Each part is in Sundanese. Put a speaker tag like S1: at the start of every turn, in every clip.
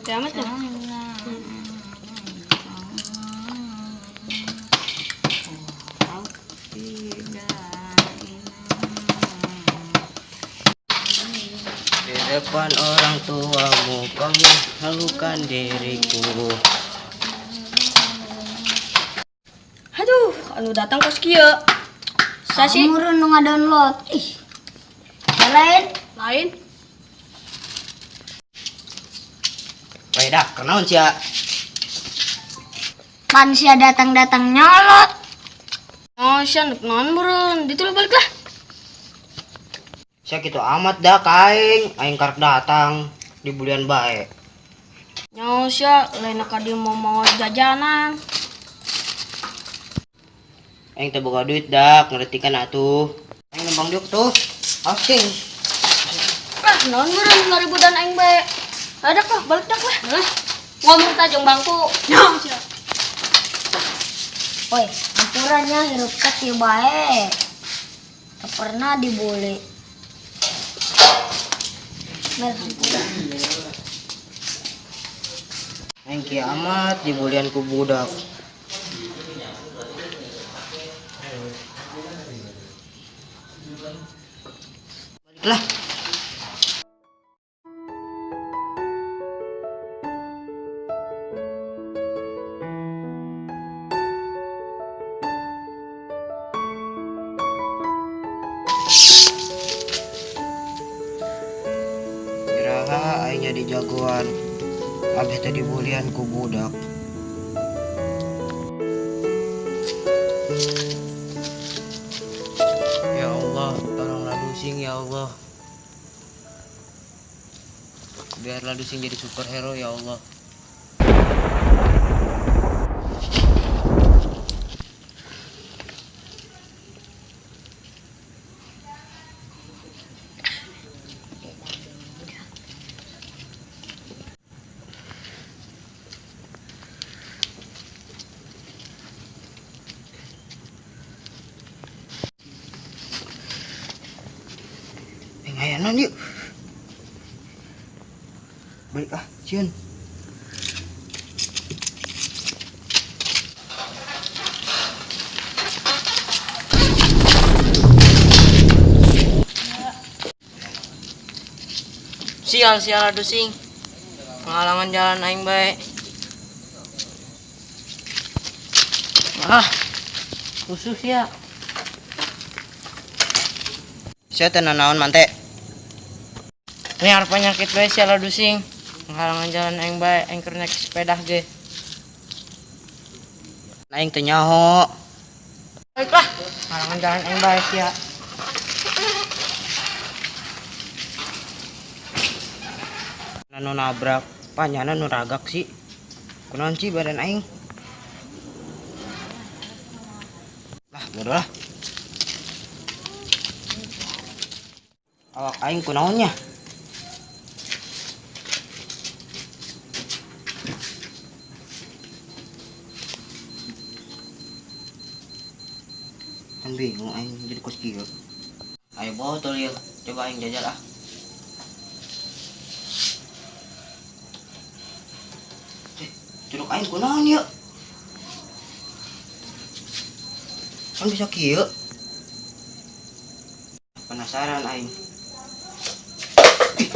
S1: Bete amat ya.
S2: Di depan orang tuamu kau memalukan diriku.
S1: Aduh, anu datang kos kieu. Sasi
S3: Murun nu ngadownload. Ih. Lain.
S1: Lain.
S2: Weh dak, kenaon sia?
S3: Pan sia datang-datang nyolot.
S1: Oh, sia nek naon meureun. Ditu lah balik lah.
S2: Sia kitu amat dak aing, aing karek datang di bulian bae.
S1: Nyaho sia lain ka dieu mau mau jajanan.
S2: Aing teu boga duit dak, ngerti kan atuh. Aing nembang diuk tuh. Asing.
S1: Ah, naon meureun ngaribudan aing bae. Ada kah balik dak lah. Lah, ngomong ta jeung bangku. Nyaho sia.
S3: Woi, ampurannya hirup teh bae. Tak pernah dibully. Mel, hampura.
S2: Aing kieu amat dibulian ku budak. Baliklah. Iraha aing jadi jagoan. Abis tadi bulian ku budak. Ya Allah, tolonglah Dusing ya Allah. Biarlah Dusing jadi superhero ya Allah. Ngayanan yuk. Balik ah, sieun.
S4: Sial sial aduh sing. Pengalaman jalan aing bae. Ah. Khusus ya.
S2: Sia teh nanaon mante?
S4: Miar penyakit bae sial aduh sing. Penghalangan jalan aing bae aing keur naik sepeda ge.
S2: Aing teu nyaho.
S4: Baiklah, penghalangan jalan aing bae sia.
S2: Nu nabrak, panyana nu ragak sih. Kunaon sih badan aing? Lah, bodoh lah. Awak aing kunaonnya? Kan bingung aing jadi kos kieu. Ayo botol ya, coba aing jajal ah. Curug aing kunaon yeuh? Kan bisa kieu. Penasaran aing. Ih,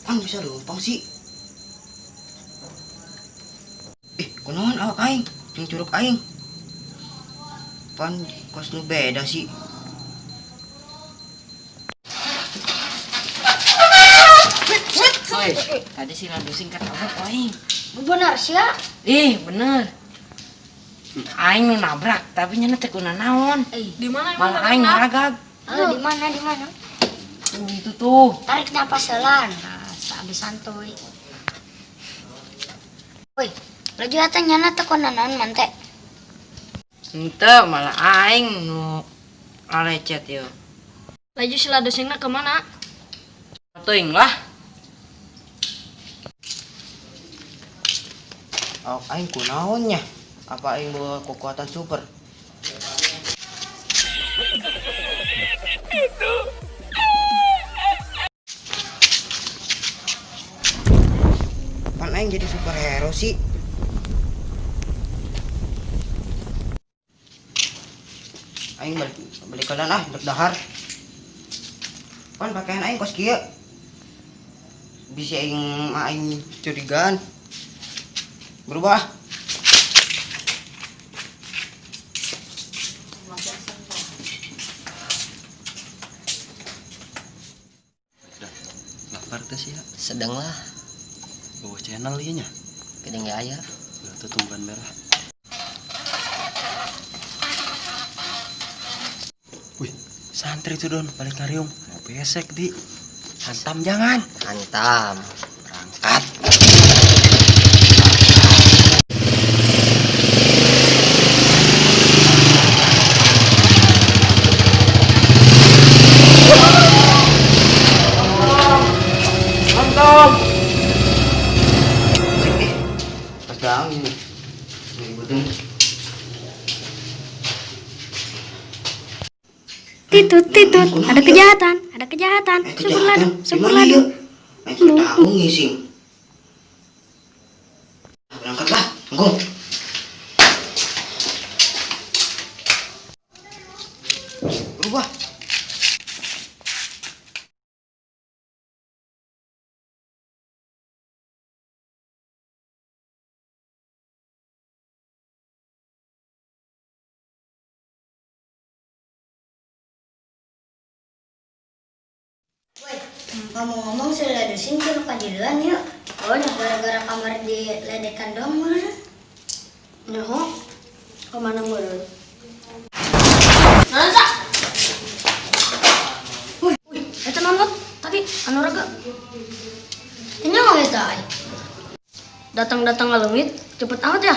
S2: kan bisa lumpang sih. Ih, kunaon awak aing jeung curug aing? Pan kos nu beda sih.
S4: Oi, tadi si Ladusing ketabrak aing.
S3: Bener sia.
S4: Ih, bener. Aing nu nabrak, tapi nyana teh kuna naon.
S1: Di mana emang
S4: Malah aing ngaragag.
S3: Di mana di mana?
S4: Tuh itu tuh.
S3: Tarik napas heula. Nah, habis santuy. Woi, laju atuh nyana teh kuna naon mante?
S4: Henteu, malah aing nu alecet yeuh.
S1: Laju si Ladusingna ke mana?
S4: Teuing lah.
S2: Awak aing kunaonnya? Apa aing bawa kekuatan super? aing jadi superhero sih? Aing balik balik kanan ah, dek dahar. Pan pakaian aing kos kieu. Bisa aing aing curigaan. Berubah.
S5: Lapar teh sih ya.
S6: Sedang lah.
S5: Bawa channel ieu nya.
S6: Gede nggak aya.
S5: Tuh tumbuhan merah. Wih, santri tuh Don, paling kariung. Mau pesek di. Hantam jangan.
S6: Hantam.
S5: Berangkat.
S4: Hantam.
S2: Eh, pas doang ini. Ngikutin.
S1: Titut, titut, ada kejahatan, ada kejahatan.
S2: Eh,
S1: Super ladu,
S2: kejahatan.
S1: super
S2: Gimana
S1: ladu.
S2: ya? Aing keur tahu ngising. Berangkatlah, tunggu. Berubah.
S3: Woi, ngomong-ngomong si Ladusing tuh kajian yuk. Oh, gara-gara kamar diledekan doang meureun.
S1: Nyaho, kemana meureun? Naon tak? Wih, wih, eta naon Lot? Tadi anu raga
S3: Ini nggak eta ai.
S1: datang-datang ngaleungit, cepet amat ya.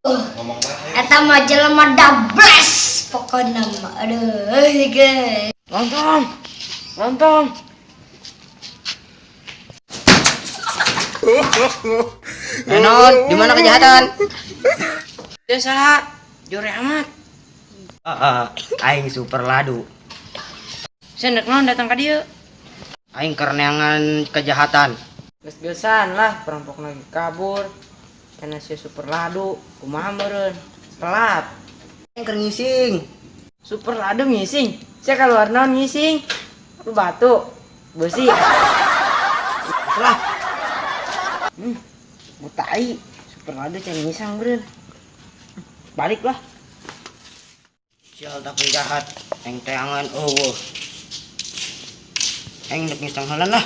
S5: Ngomong bae.
S3: Eta mah jelema dables pokona mah. Aduh, ge.
S4: Lontong. Lontong.
S2: Eh, non, di mana kejahatan?
S4: Dia salah. Jore amat.
S2: Ah, aing super ladu.
S4: Saya ndek naon datang ka dieu.
S2: Aing kerenangan kejahatan.
S4: Geus-geusan lah perampok lagi kabur. Karena si super ladu, kumaha meureun? Telat.
S2: Aing keur ngising.
S4: Super ladu ngising. Saya keluar naon ngising? Lu batu, besi.
S2: Lah,
S4: Butai. Super ladu can ngisang meureun. Balik lah.
S2: Sial tak penjahat. Aing teangan eueuh. Aing dek ngisang heula lah.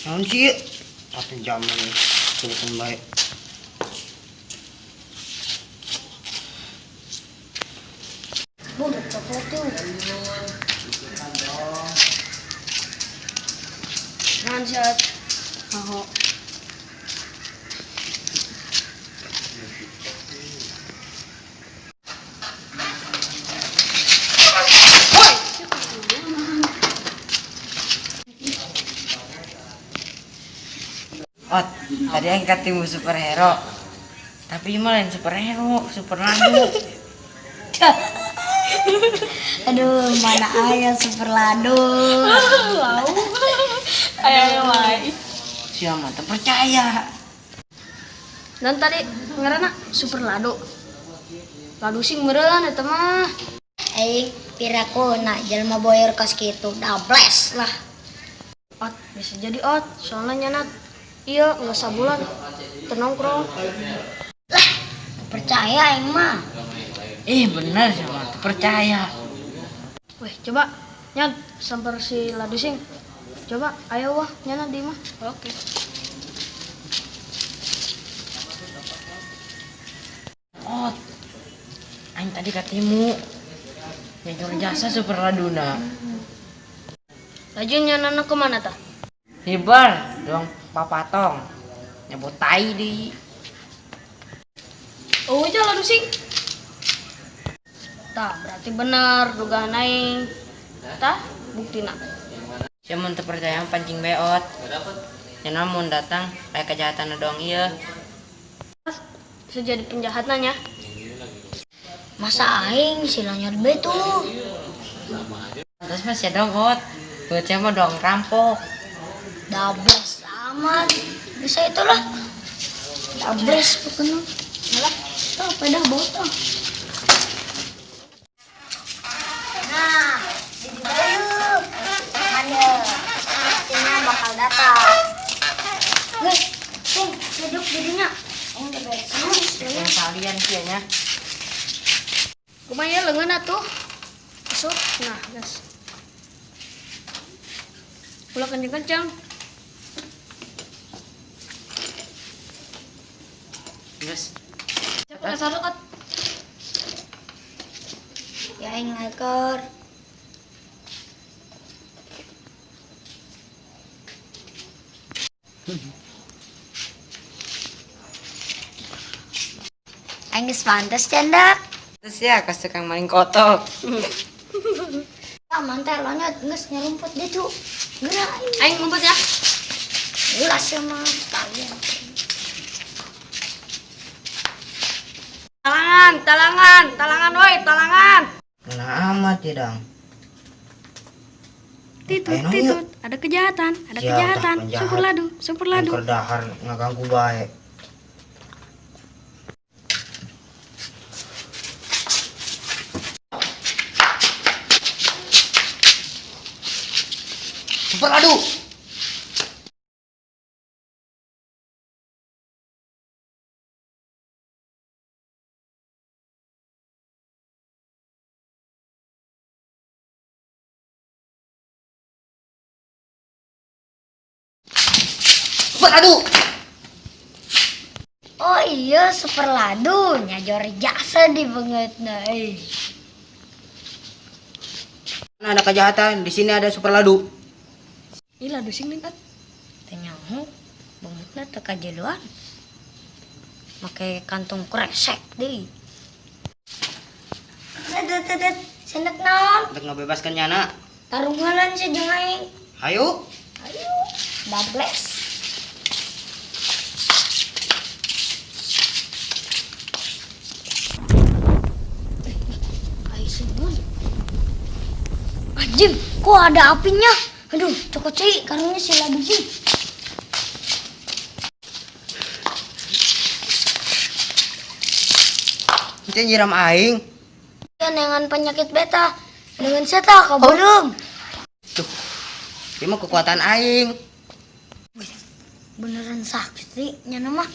S2: Naon sih ieu? Satu jam ini. Telepon bae.
S3: Bu, copot tuh.
S1: Naon sia? Aho.
S4: Ot, tadi yang ketemu superhero. Tapi mah lain superhero, super ladu.
S3: Aduh, mana aya super ladu.
S1: Ayo ayo wae.
S4: Siapa teu percaya.
S1: Dan tadi ngaranna super ladu. Ladu sing meureun eta mah.
S3: Aing piraku nak jelema boyor kos kitu dables lah.
S1: Ot, bisa jadi ot, soalnya nyanat. Iya, nggak sabulan. Tenongkrong.
S3: Lah, percaya aing mah.
S4: Ih, bener siapa teu percaya.
S1: Wih, coba nyat samper si ladu sing. Coba, ayo wah, nyana di mah. Oke.
S4: Ot. Aing tadi ketemu. Nyajor jasa super laduna.
S1: Laju nyana kemana tah?
S4: Hibar, doang papatong. Nyebut tai di.
S1: Oh, itu ladu sing. Tah, berarti bener dugaan aing. Tah, buktina.
S4: Siapa mun teu percaya pancing beot. Ya namun datang kayak kejahatan doang iya.
S1: Bisa jadi penjahat nanya.
S3: Masa aing si lanyar be tuh.
S4: Terus masih dong ot. Buat siapa doang rampok.
S3: Dables amat. Bisa itulah. Tabres pokoknya. Lah, tuh pada botol. Nah, di yuk. Mana? Pastinya bakal datang. Guys, sing, duduk jadinya. Aing udah beres.
S4: Yang kalian sih nya.
S1: Kumaha ya leungeun atuh. Masuk. Nah, guys. Ulah kenceng-kenceng.
S4: Geus.
S1: Siapa kasar kat?
S3: Ya aing ngekor. Aing geus pantes candak.
S4: Terus ya kas tukang maling kotok.
S3: Ah, mantai lonyot geus nyerumput dia cu. Geura aing.
S1: Aing ngumpet ya.
S3: Ulah sama kalian.
S1: Talangan, talangan, talangan woi, talangan.
S2: Kena amat ya dang.
S1: Titut,
S2: Ayo,
S1: titut, ada kejahatan, ada
S2: Siap,
S1: kejahatan.
S2: tah, penjahat.
S1: Super ladu, super ladu.
S2: Engker dahar ngaganggu bae. Super ladu. Super ladu.
S3: Oh iya, super ladu nyajor jasa di banget nah. eh.
S2: Mana ada kejahatan, di sini ada super ladu.
S1: Ih, ladu sing nih, Tat.
S3: Teu nyaho, bangetna teu kajeluan. Make kantung kresek deui. Tut tut tut, sendek naon?
S2: Untuk ngebebaskan nyana.
S3: Tarunghalan si jeung aing.
S2: Hayu.
S3: Ayo, bables. Ayo sih, Anjing, kok ada apinya? Aduh, cokot cai, karungnya si ladu sih.
S2: Itu nyiram aing.
S3: Ya, dengan penyakit beta. Dengan seta, kau belum.
S2: Tuh. Ini mah kekuatan aing.
S3: Beneran sakti, nyana mah.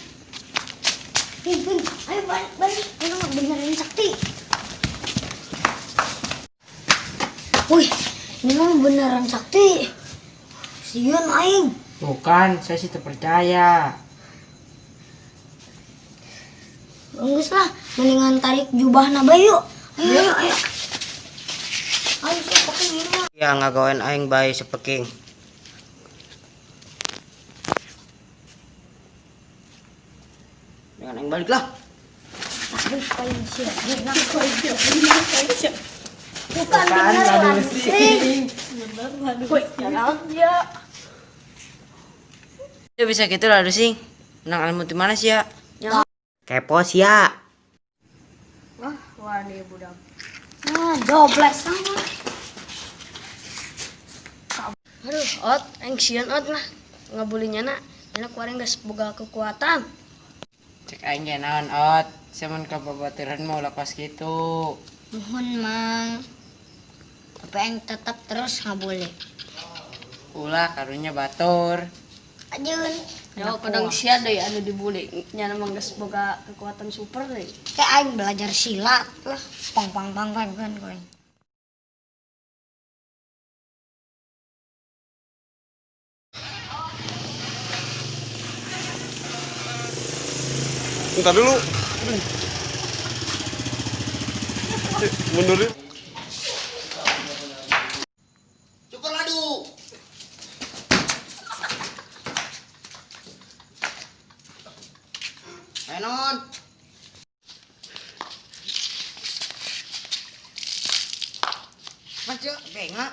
S3: Pin, pin, ayo balik, balik. Nyana mah beneran sakti. Wih, ini mah beneran sakti. Sieun aing.
S4: Bukan, saya sih terpercaya.
S3: Bagus lah, mendingan tarik jubah naba yuk. Ayo, ayo, ayo. Ayo, siap, pakai ini.
S2: Ya ngagawean aing bae sepeking. Dengan aing balik lah.
S3: Aduh, paling siap. Bukan beneran sih.
S1: Woi, jangan dia.
S4: Ya bisa gitu ladu sing. Menang ilmu di mana sih ya?
S2: Kepo sia.
S1: Wah, wah nih budak.
S3: Nah, jobles sama.
S1: Aduh, ot, aing sieun ot lah. Ngabulinya na, nyana kuaring geus boga kekuatan.
S4: Cek aing ge naon ot. Semen ka babaturan mau lepas gitu.
S3: Mohon, Mang. Tapi aing tetap terus nggak boleh.
S4: Ulah karunya batur.
S3: Ajun.
S1: Ya, kadang sia deui anu dibuli. Nyana mah geus boga kekuatan super deui.
S3: Kayak aing belajar silat lah. Pang pang pang pang pang pang.
S7: Ntar dulu. Mundurin.
S2: Super ladu. Ayo non. Mas yuk, benga.